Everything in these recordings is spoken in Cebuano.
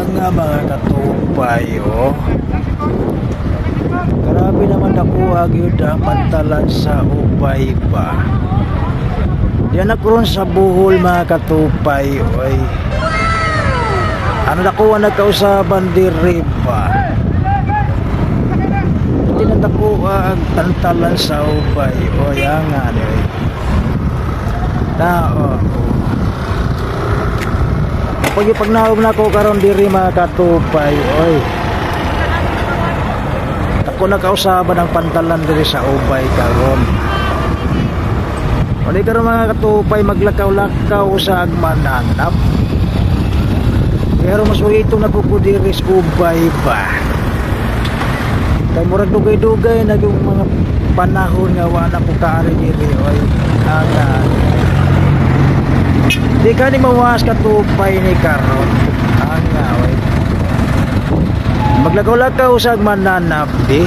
Ang mga katupay, oh. Grabe naman nakuha gyud ang pantalan sa Ubay ba. Diyan na karon sa Bohol, mga katupay, oy. Ano nakuha nagkausaban diri ba? Tinatakuha ang tantalan sa Ubay. Oy, ang ano, oy. Na, oh. Pag ipagnaog na ko karon diri, mga katupay, oy. Ako nakausaban ang pantalan diri sa Ubay karon. Wala karon, mga katupay, maglakaw-lakaw sa agmananap. Pero mas ito na ko diri sa Ubay ba. Kay murag dugay-dugay na yung mga panahon nga wa na ko kaari diri, oy. Aga. Di ka ni mawas, katupay, ni karon. Anga, oy. Maglakaw-lakaw sa mananap di.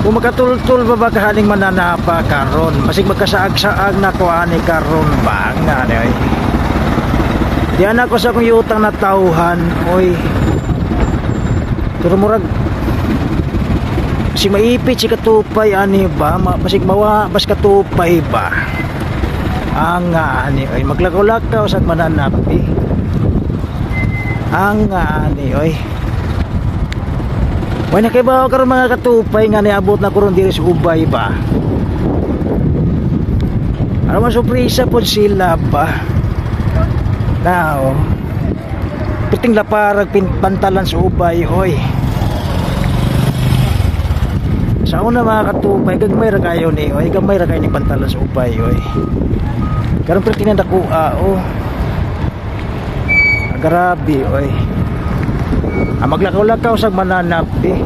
Kung makatultul ba ba kahaning mananapa karon, masig magkasaag-saag na ko ani karon ba nga ni, oy. Diyan ako sa akong yutang na tauhan, oy. Pero murag si maipit si katupay ani ba, masig mawa bas katupay ba. Ang ani, oy, maglakaw-lakaw sa mananap eh. Ang ani, oy. Way nakibaw karon, mga katupay, nga niabot na karon diri sa Ubay ba. Ano man, surpresa pod sila ba. Now, piting laparag pantalan sa Ubay, oy. Sa una, mga katupay, gagmay ra kayo ni, oy, gamay ra kayo ni pantalan sa Ubay, oy. Karon pero tinadakuha, oh. Ah, grabe, oy. Ah, maglakaw-lakaw sa mananap, eh.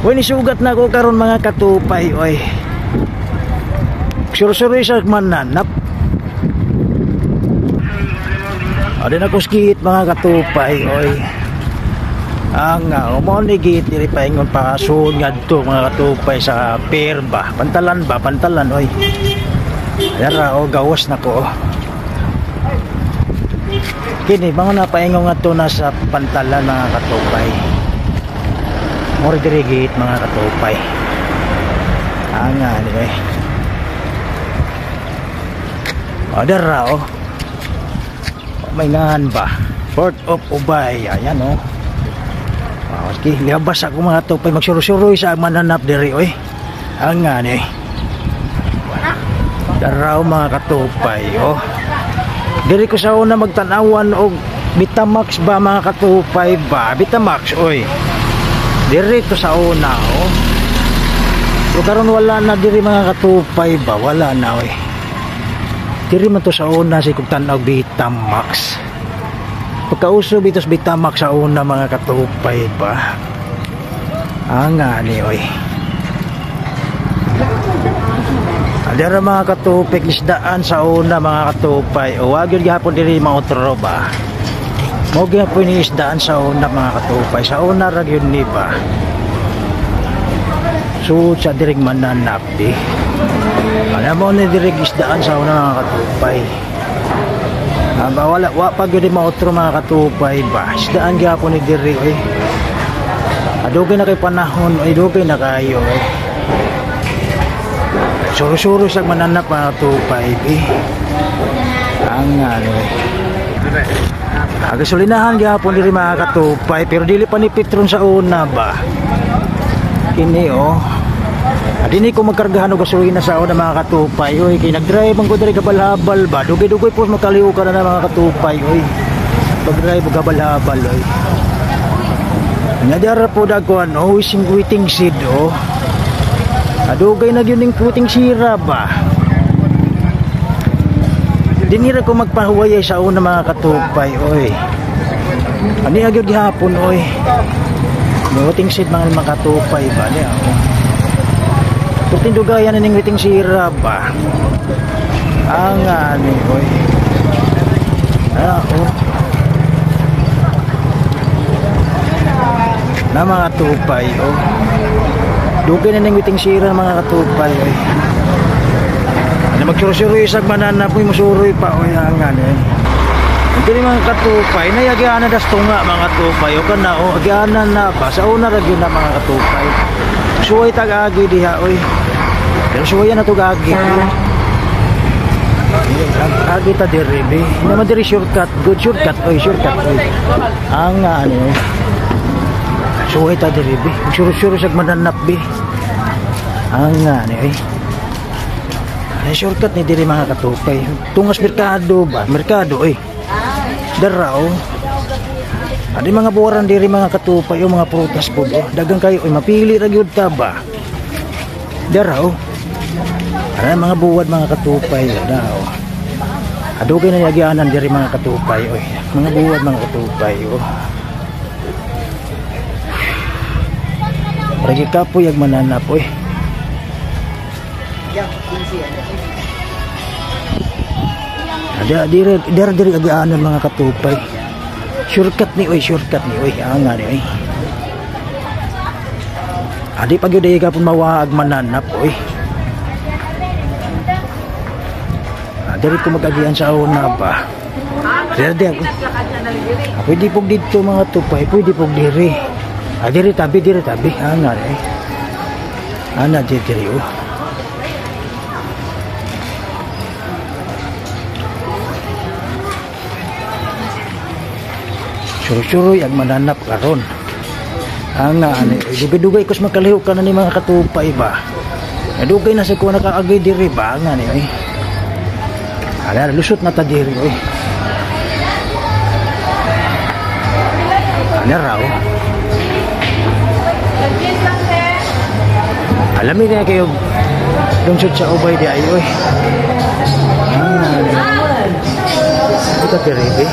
Uy, nisugat na ako karon, mga katupay, oy. Surusuroy sa mananap. Adin ako skit, mga katupay, oy. Ang mo ni git diri paingon pa ngadto, mga katupay, sa pier ba, pantalan ba, pantalan, oy. Dara o gawas na ko. Oh. Kini mga napaingon ngadto na sa pantalan, mga katupay. Mo diri git, mga katupay. Ang ani, oy. O dara oh. May ngan ba? Port of Ubay. Ayan oh. Ah, okay, liabas ako, mga tupay, magsurusuroy sa mananap diri, oy. Ang nga ni. Daraw, mga katupay, oh. Diri ko sa una magtanawan og Vitamax ba, mga katupay ba? Vitamax, oy. Diri to sa una, oh. So karon wala na diri, mga katupay ba? Wala na, oy. Diri man to sa una si kog tan-aw Vitamax. Pagkauso bitos Vitamax sa una, mga katupay ba. Ang ani, oy. Adara, mga katupik, isdaan sa una, mga katupay. O wag yun gihapon diri mga otro ba. Mo gihapon ni isdaan sa una, mga katupay. Sa una ra gyud ni ba. So sa diring mananap di. Ano mo ni diring isdaan sa una, mga katupay. Ah, ba, wala wa pa gyud maotro, mga katupay ba. Isdaan gihapon ni diri, oy. Adugay na kay panahon, oy, dugay na kayo, oy. Suro-suro sa mananap, mga katupay, eh. Ang ano, eh. Ah, gasolinahan gihapon diri, mga katupay, pero dili pa ni Petron sa una ba. Kini oh. Adini ko magkargahan og gasolina sa una, mga katupay, oy, kay nagdrive ang ko diri kabalhabal ba. Dugay-dugay po makaliw ka na, mga katupay, oy. Pag-drive og kabalhabal, oy. Nya dara po dagkuan, oh, sing waiting seat, oh. Adugay na gyud ning puting sira ba. Dinira ko magpahuway sa una, mga katupay, oy. Ani gyud gihapon, oy. Waiting seat mga katupay ba niya, oh. Purting dugayan na ning waiting sira ba. Ang ani, oy. Ah, oh. Na mga tupay, oh. Dugay na ning waiting sira, mga katupay, oy. Ano magsurusuroy sa mananap, uy, musuroy pa, oy, ang ano, eh. Diri mga katupay, nayagianan das tunga mga katupay. O kana o agianan na ba sa una ra gyud na mga katupay. Suway tag agi diha oy. Pero suwayan na to agi. Agi ta diri be. Naman diri shortcut, good shortcut oy, shortcut oy. Ang ano eh. Suway ta diri be. Suro-suro sag mananap be. Ang ano eh. Ay, shortcut ni diri mga katupay. Tungas merkado ba? Merkado oy. Dara oh. Adi mga buwaran diri mga katupay o mga prutas po oh. Dagang kayo oy, mapili ra gyud ta ba. Dara oh. Ara mga buwad mga katupay da oh. Adugay na yagianan diri mga katupay oy. Mga buwad mga katupay oh. Ragi kapoy ag mananap oy. Ada dire dire dire agianan mga katupay. Shortcut ni oy, shortcut ni oy, anga ni oy. Adi pag yun ka pun mawaag mananap oy. Diri ko magagian sa una ba. Dire di ako. Pwede pog didto mga tupay, pwede pog diri. Diri tabi, anga ni. Ana diri diri oh. Suruy-suruy ang mananap karon. Ang ani, dugay-dugay kus makalihok ka na ni mga katupay ba. Dugay na sa kuha nakaagay diri ba ang ani oy. Ala, lusot na ta diri oy. Ana raw. Alamin na kayo lungsod sa Ubay di ay oy. Ito diri be.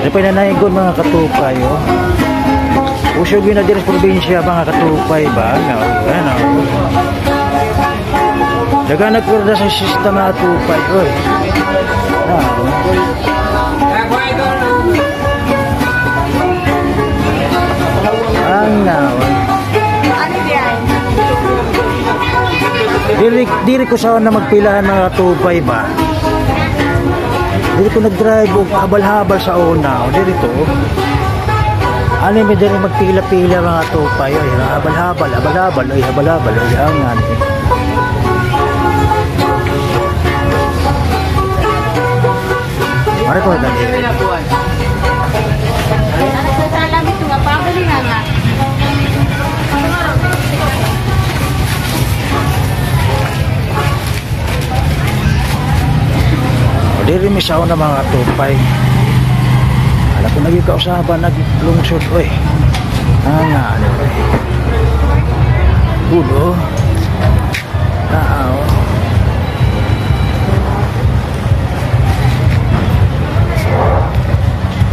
Di pa nanaygon mga katupay oh. Usog yun na diri sa probinsya mga katupay ba? Ano? Daga nagkurda sa sistema mga katupay oy. Ang naon. Diri diri ko sa na magpilahan mga katupay ba. Diri ko nag-drive og habal-habal sa una. O diri to. Ano may diri magpila-pila mga tupay oy, habal-habal, habal-habal oy, habal-habal oy, ang ano. Mare ko dali. Diri mi sa una mga tupay. Ala ko naging kausaban naglungsod oy. Ang ano oy. Gulo. Tao.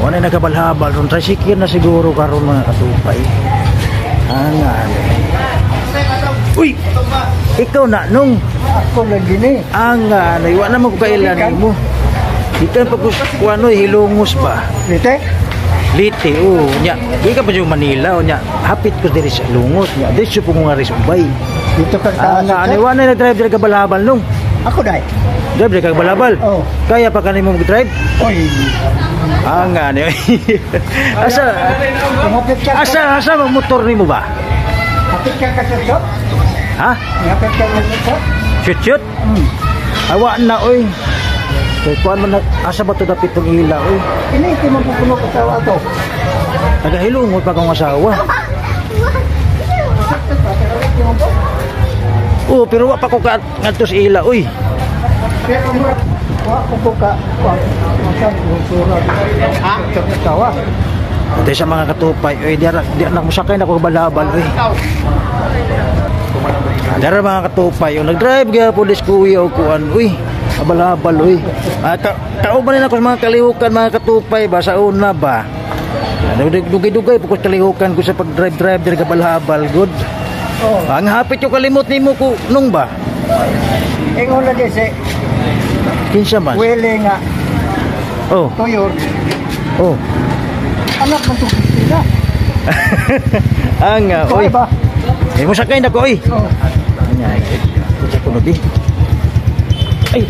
Wala nagabalhabal ron tricycle na siguro karon mga katupay. Ang ano. Uy. Ikaw na nung ako lagi ni. Ang ano, wa na mo kailan nimo. Dito ang pagkuano Hilongos ba? Lite? Lite, oo. Nya, di ka pa yung Manila, o nya. Hapit ko diri sa Hilongos, nya. Diri sa pungong nga Ubay. Dito ka sa ano, wala na drive diri ka balabal nung. Ako dai. Drive diri ka balabal. Oh. Kaya pa kanimo mag-drive? Oy. Ang ano. Asa asa asa mo motor nimo ba? Hapit ka ka sa? Ha? Hapit ka ka sa? Shoot shoot. Awa na oy. Kay kuan man asa ba to dapit tong ila oy? Ini kay mapupuno ka sa ato. Taga Hilongos pa kong asawa. Oh, pero wa pa ko ka ngadto sa ila oy. Wa ko ka ha? Asawa. Dahil sa mga katupay oy, diara di na mosakay na ko balabal oy. Dara mga katupay, oh, nag-drive gyapon dis kuya og kuan oy. Habal-habal oy. Kauban nila ko sa mga kalihukan mga katupay ba sa una ba. Dugay-dugay po ko kalihukan ko sa pag-drive-drive diri kabal-habal good. Oh. Ang hapit yung kalimot nimo ko nung ba? Ingon lagi si Kinsa man? Wele nga Oh, tuyor. oh. Anak man to Christina. Ang oy. Oy ba? Eh mo sakay na ko oy. Oh. Anya sa kuno di. Ay,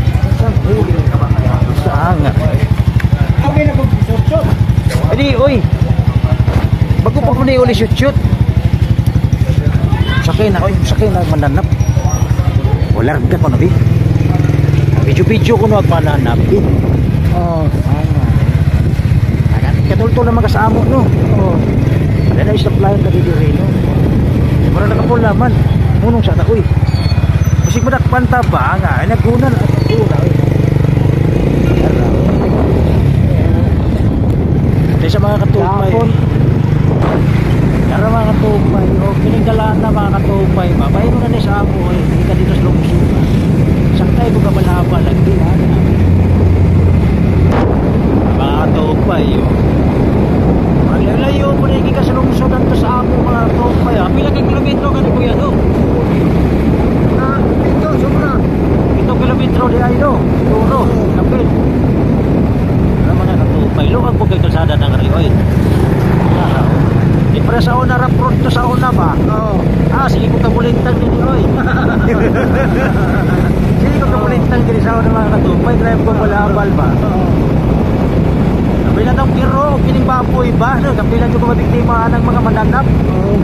ang Okay na kung shoot. Adi oy. Bago pa ko ni uli shoot shoot. Sakay na oy, sakay na mananap. Wala ka kuno bi. Video-video kuno ag mananap bi. Oh. Katulto na magkasamo no. Oh. Wala na supply ka dito rin no. Mura nakapula man. Munong sa takoy. Kasi mo nakpanta ba nga ay naguna na naguna oy. Kaya sa mga katupay. Tara mga katupay, o kining na mga katupay ba. Bahay mo na ni sa amo oy, hindi ka dito sa lungsod. Saktay ko kabalaba lagi ha. Mga katupay o. Malayo po na ka sa lungsod anto sa amo mga katupay. Pila ka kilometro ka ni Kuya no? Ito sobra. 7 kilometro di ay no. Siguro, kapit. Ano mga katupay, luwag po kay kalsada ng Rioy. Di para sa una ra pronto sa una ba? Oo. Ah, sige ko kabulintang din oy. Sige ko kabulintang din sa una mga katupay, drive ko balabal ba? Oo. Kapila ng biro, kining baboy ba? No, kapila jud ko mabiktima ng mga mananap. Oo.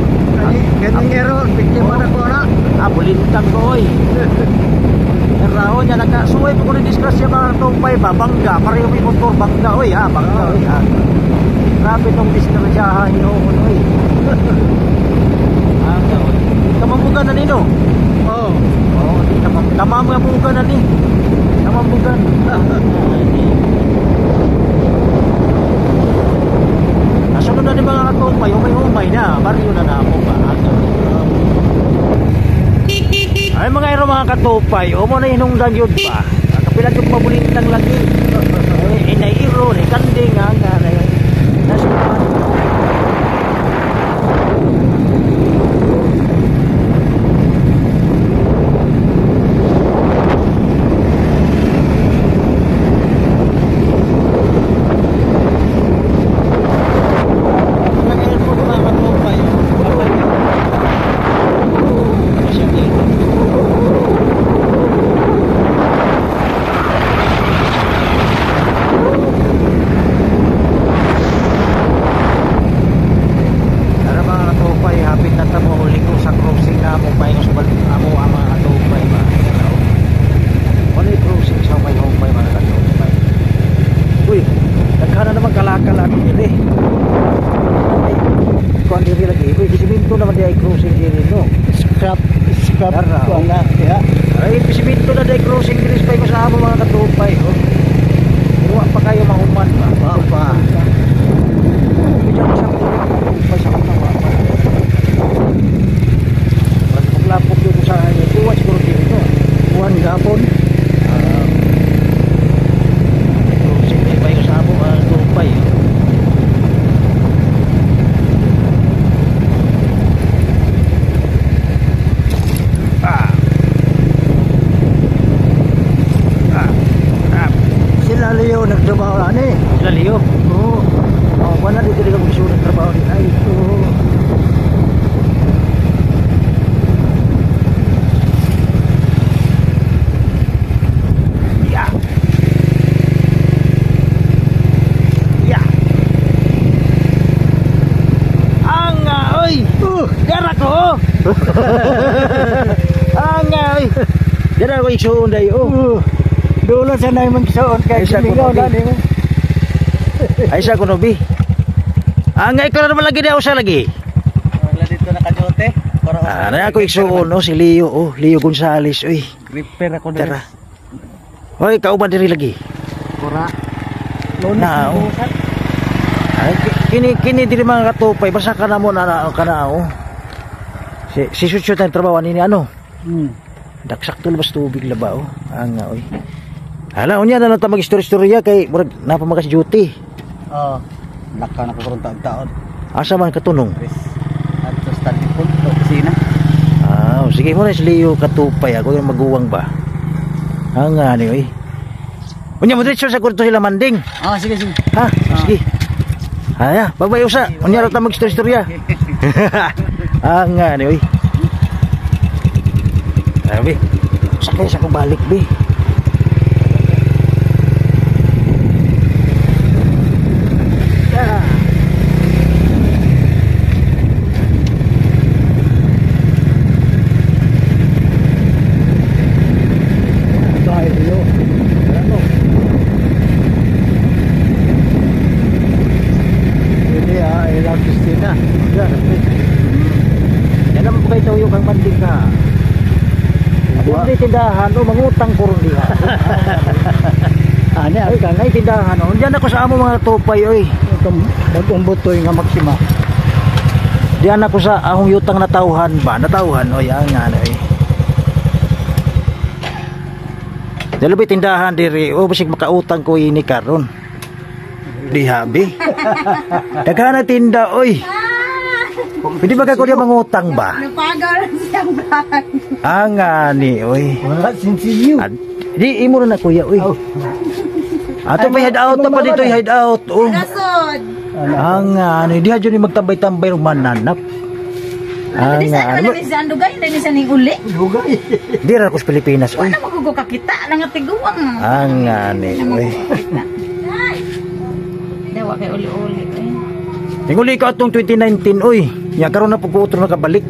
Kani ngero, biktima na ko na. Ah, bulintang ko oy. Raon niya nakasuway po ko ni disgrasya mga katupay ba? Bangga, pareho may motor bangga oy ha, bangga oy ha. Grabe tong disgrasyahan noon oy. Ah, oy. Kamambugan na nino. Oo. Oo, kamambugan na ni. Kamambugan. Kasunod na ni mga katupay, humay-humay na, baryo na na ako ba? Ay mga ero mga katupay, umo na hinungdan yun ba? Kapila yung mabulintang lagi. Eh, nairo, ni kanding, ang nasa Ay, pisimento na day crossing diri sa sa amo mga katupay oh. Pero pa kayo mahuman ba? Wa pa. Medyo sa katupay sa una wa pa. Paglapok dito sa kuwa siguro dito. Kuwan gapon. Crossing day pa sa amo mga katupay. Sila Leo nagtrabaho na ni. Sila Leo? Oo. Oh, wala dito rin ako nagtrabaho din. Ay, oo. Yeah. Yeah. Ang oy. Dara ko. Ang oy. Dara ko isuon dai oh. Dulo sa nay man suon kay simingaw na nimo. Ay sa kuno bi. Ang ikaw na naman lagi daw sa lagi. Wala dito na kajote. Ah, na ako igsuon no si Leo oh, Leo Gonzales oy. Gripper ako diri. Tara. Hoy, kauban diri lagi. Kura. Na oh. Ay, kini diri mga katupay basta kana mo na kana oh. Si Chuchu tayong trabaho nini ano? Daksakto labas tubig laba oh. Ang oy. Hala unya na lang ta mag-istorya-istorya kay murag napamagas duty. Oh. Laka na ko karon taon-taon. Asa man katunong? Adto sa Talipon, opisina. Ah, sige mo na si Leo katupay ako yung maguwang ba. Ang ani oy. Unya mo diretso sa kurto sila manding. Ah, sige sige. Ha, sige. Aya, babay usa. Unya ra ta magstorya. Ang ni oy. Sabi, sakay sa ko balik bi. Ini ah, ilang Christina. Yan naman po kayo tayo kang manding ka. Hindi tindahan o mangutang ko ron diha. Ani Ay, kanay tindahan o. Diyan ako sa amo mga tupay oy. itong bagong butoy nga Maxima. Diyan ako sa ahong yutang natauhan ba? Natauhan oy, ang ano oy. Dalo ba tindahan diri o basig makautang ko ini karon. Diha bi. Daghan na tinda oy. Pwede ba ka ko diya mangutang ba? Napagal siyang vlog. Ang ani oy. Wala sinsinyo. Di imo na kuya oy. Ato pa hide out pa dito hide out oh. Nasod. Ang ano diha jud ni magtambay-tambay ug mananap. Ang Di sa ano ano ni siya dugay, dili siya ning uli. Lugay. di ra ko sa Pilipinas oy. Wala magugo ka kita nang tiguang. Ang ani oy. Dawa kay uli-uli eh. Tinguli ka atong 2019 oy. Nya karon na pud ko otro nakabalik.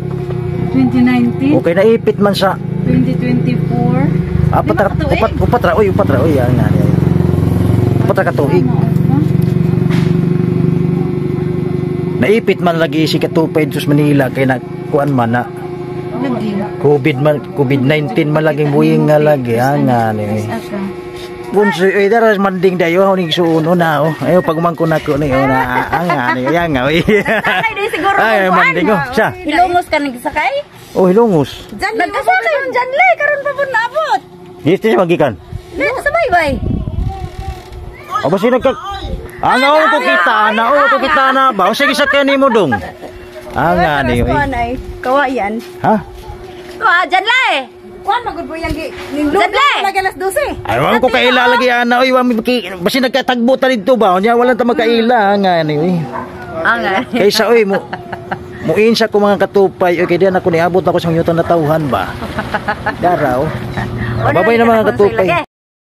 2019, Okay naipit man sa 2024. apat ra Lima ka tuig. upat upat ra oy upat ra oy ang ani. Oy. Upat ra ka tuig. Naipit man lagi si Katupay sa Manila kay na kuan man na Lagi. COVID man COVID-19 man lagi buhing nga lagi ang ani. Oy. Asa? Bunso, eh, daras manding dayo, ako ning suuno na, oh. Ayo, pagumangko na ko ni, oh, na, ang ani, ayan nga, oy. Sakay di siguro Ay, kuan. manding, oh, siya. Hilongos ka nagsakay? Oh, hilongos. Nagkasakay yung Janle karon pa pud naabot. Dito siya magikan. Le, sabay bay. O, basta nagka... Ano, oh, ko kita na, oh, ko kita na ba? O, sige, sakyan ni mo dong. Ang ani, oy. ay kawayan. Ha? Wa Janle. Kuan magud po yang gi Janle. Lagi alas 12. Ay, wala ko kaila lagi, ana, oy, wala basta nagkatagbo ta dito ba? Unya, wala ta magkaila, ang ani, oy. Ang Kaysa, oy, mo, muinsa ko mga katupay, oy, kaya diyan ako niabot ako sa yutan na tauhan ba? Daraw. Babay na mga katupay.